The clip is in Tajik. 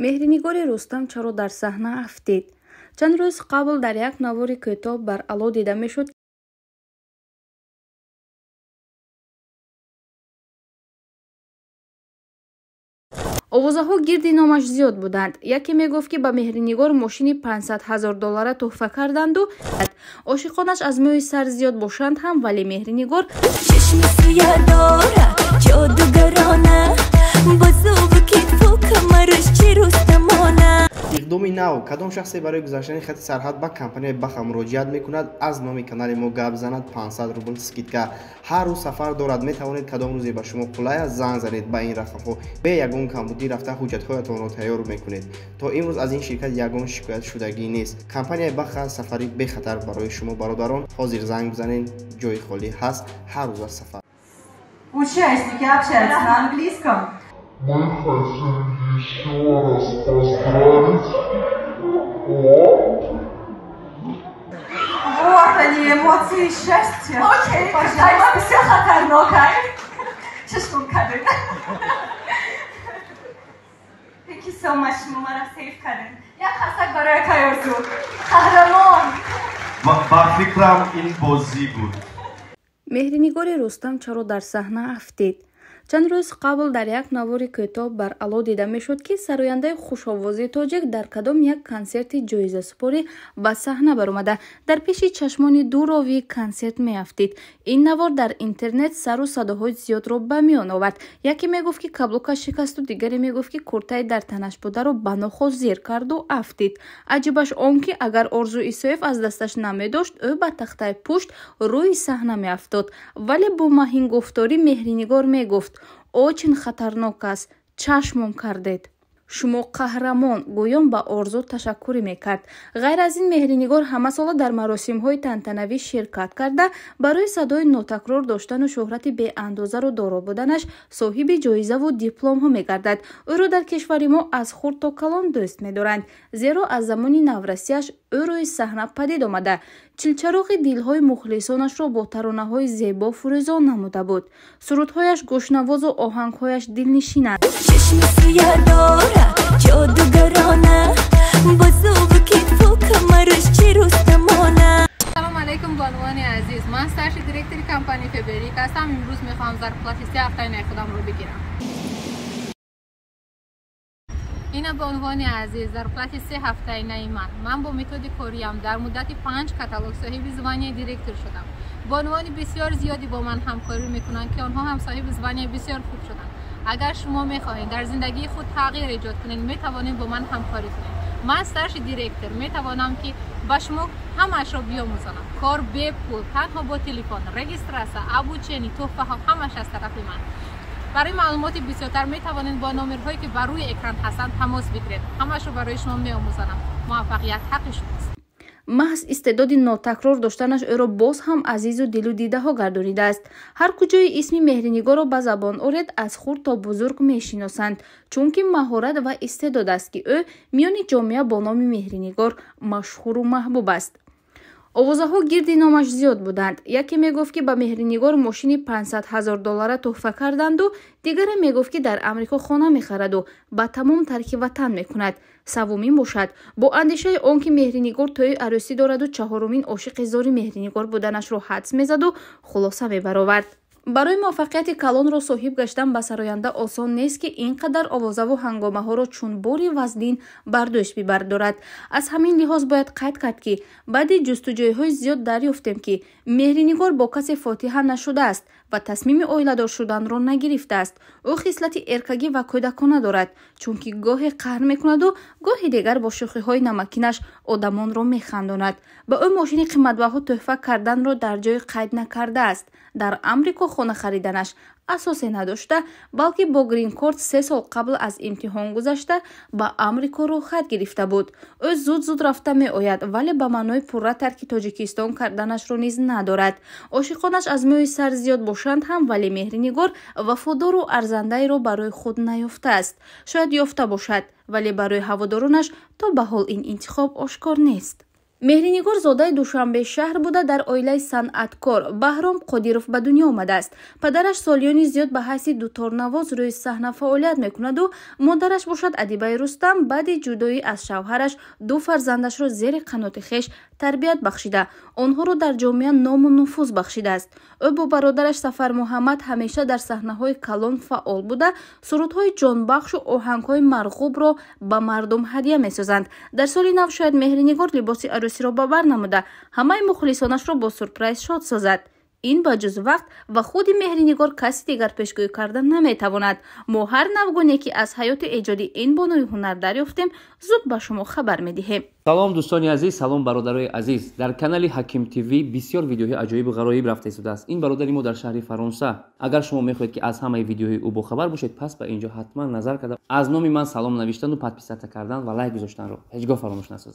Меҳринигори Рустам чаро дар саҳна афтид? Чанд рӯз қабл дар як навори кӯтоҳ бар ало дида мешуд, овозаҳо гирди номаш зиёд буданд. Яке мегуфт, ки ба Меҳринигор мошини 500 ҳазор доллара тӯҳфа карданду ошиқонаш аз мӯи сар зиёд бошанд ҳам, вале Меҳринигор чашми сӯя дора ҷодугарона, бозуву китфу камараш чи рустамона. Иқдоми нав. Кадом шахсе барои гузаштани хати сарҳад ба компанияи Баха муроҷиат мекунад, аз номи канали мо гап занад, 500 рубл скидка. Ҳар рӯз сафар дорад, метавонед кадом рӯзе ба шумо қулай аст занг занед ба ин рақамҳо. Бе ягон камбудӣ рафта ҳуҷҷатҳоятонро тайёр мекунед. То имрӯз аз ин ширкат ягон шикоят шудагӣ нест. Компанияи Баха сафари бехатар барои шумо, бародарон. Ҳозир занг бизанед, ҷои холӣ ҳаст, ҳар рӯз аз сафар. Участники общаются на английском. Мы хотим еще раз поздравить. О! Вот они, эмоции счастья. Окей, пожалуйста. Все хатарнокай. Чашмон кадын. Thank you so much, шумо save кардин. Як хасак барои Кайорзу. Қаҳрамон. Ба фикрам, ин бозӣ буд. Меҳринигори Рустам чаро дар саҳна афтид? Чанд рӯз қабл дар як навори кӯтоҳ бар ало дида мешуд, ки сарояндаи хушовози тоҷик дар кадом як консерти ҷоизасупорӣ ба саҳна баромада, дар пеши чашмони ду ровии консерт меафтид. Ин навор дар интернет сару садоҳои зиёдро ба миён овард. Яке мегуфт, ки каблука шикасту, дигаре мегуфт, ки куртаи дар танаш бударо ба нохост зер карду афтид. Аҷибаш он, ки агар Орзу Исоев аз дасташ намедошт, ӯ ба тахтаи пушт рӯи саҳна меафтод. Вале бо маҳингуфторӣ Меҳринигор мегуфт: «Очень хатарнок аст, чашмон кардед, шумо қаҳрамон», гӯён ба Орзу ташаккурӣ мекард. Ғайр аз ин, Меҳринигор ҳамасола дар маросимҳои тантанавӣ ширкат карда, барои садои нотакрор доштану шӯҳрати беандозаро доро буданаш соҳиби ҷоизаву дипломҳо мегардад. Ӯро дар кишвари мо аз хурд то калон дӯст медоранд, зеро аз замони наврасиаш ӯ рӯи саҳна падид омада, чилчароғи дилҳои мухлисонашро бо таронаҳои зебо фурӯзон намуда буд. Сурудҳояш гӯшнавозу оҳангҳояш дилнишинанд. Чашми сӯя дора ҷодугарона, бозуву китфу камараш чи рустамона. Салом алейкум, бонувони азиз. Ман старший директори компанияи Фаберлик ҳастам. Имрӯз мехоҳам зарплати 3 ҳафтаи худамро бигирам. Ина, бонувони азиз, зарплати 3 ҳафтаи наи ман. Ман бо методи кориям дар муддати панҷ каталог соҳиби звания директор шудам. Бонувони бисёр зиёде бо ман ҳамкорӣ мекунанд, ки онҳо ҳам соҳиби звания бисёр хуб шуданд. Агар шумо мехоҳед дар зиндагии худ тағйир эҷод кунед, метавонед бо ман ҳамкорӣ кунед. Ман старший директор метавонам, ки ба шумо ҳамаашро биомӯзонам. Кор бепул, танҳо бо телефон, регистрация, обучение, тӯҳфаҳо, ҳамааш аз тарафи ман. Барои маълумоти бисёртар метавонед бо номерҳое, ки бар рӯи экран ҳастанд, тамос бигиред. Ҳамаашро барои шумо меомӯзонам. Муваффақият ҳаққи шумост. Маҳз истеъдоди нотакрор доштанаш ӯро боз ҳам азизу дилу дидаҳо гардонидааст. Ҳар куҷои исми Меҳринигорро ба забон оред, аз хурд то бузург мешиносанд, чунки маҳорат ва истеъдод аст, ки ӯ миёни ҷомеа бо номи Меҳринигор машҳуру маҳбуб аст. Овозаҳо гирди номаш зиёд буданд. Яке мегуфт, ки ба Меҳринигор мошини 500 ҳазор доллара тӯҳфа карданду, дигаре мегуфт, ки дар Амрико хона мехараду ба тамом тарки ватан мекунад. Саввумин бошад, бо андешаи он ки Меҳринигор тӯи арӯсӣ дораду чаҳорумин ошиқи зори Меҳринигор буданашро ҳадс мезаду хулоса мебаровард. Барои муваффақияти калонро соҳиб гаштан ба сароянда осон нест, ки ин қадар овозаву ҳангомаҳоро чун бори вазнин бар дӯш бибардорад. Аз ҳамин лиҳоз бояд қайд кард, ки баъди ҷустуҷӯиҳои зиёд дарёфтем, ки Меҳринигор бо касе фотиҳа нашудааст ва тасмими оиладор шуданро нагирифтааст. Ӯ хислати эркагӣ ва кӯдакона дорад, чунки гоҳе қаҳр мекунаду гоҳи дигар бо шӯхиҳои намакинаш одамонро механдонад. Ба ӯ мошини қиматбаҳо тӯҳфа карданро дар ҷое қайд накардааст. Дар Амрико хона хариданаш асосе надошта, балки бо гринкорт 3 сол қабл аз имтиҳон гузашта, ба Амрико рӯхат гирифта буд. Ӯ зуд зуд рафта меояд, вале ба маънои пурра тарки Тоҷикистон карданашро низ надорад. Ошиқонаш аз мӯи сар зиёд бошанд ҳам, вале Меҳринигор вафодору арзандаеро барои худ наёфтааст. Шояд ёфта бошад, вале барои ҳаводоронаш то ба ҳол ин интихоб ошкор нест. Меҳринигор зодаи Душанбе шаҳр буда, дар оилаи санъаткор Баҳром Қодиров ба дунё омадааст. Падараш солиёни зиёд ба ҳайси дуторнавоз рӯи саҳна фаъолият мекунаду модараш бошад, Адибаи Рустам, баъди ҷудоӣ аз шавҳараш ду фарзандашро зери қаноти хеш тарбият бахшида, онҳоро дар ҷомеа ному нуфуз бахшидааст. Ӯ бо бародараш Сафармуҳаммад ҳамеша дар саҳнаҳои калон фаъол буда, сурудҳои ҷонбахшу оҳангҳои марғубро ба мардум ҳадя месозанд. Дар соли нав шояд Меҳринигор либоси арӯсиро ба бар намуда, ҳамаи мухлисонашро бо сюрприз шод созад. Ин ба ҷуз вақт ва худи Меҳринигор каси дигар пешгӯӣ карда наметавонад. Мо ҳар навгоне ки аз ҳаёти эҷодии ин бонуи ҳунар дарёфтем, зуд ба шумо хабар медиҳем. Салом, дӯстони азиз, салом, бародарои азиз. Дар канали Ҳаким ТВ бисёр видеоҳои аҷоибу ғароиб рафта истодааст. Ин бародари мо дар шаҳри Фаронса. Агар шумо мехоҳед, ки аз ҳамаи видеоҳои ӯ бохабар бошед, пас ба инҷо ҳатман назар карда, аз номи ман салом навиштану подписаться кардан ва лайк гузоштанро ҳеҷ гоҳ фаромӯш насозед.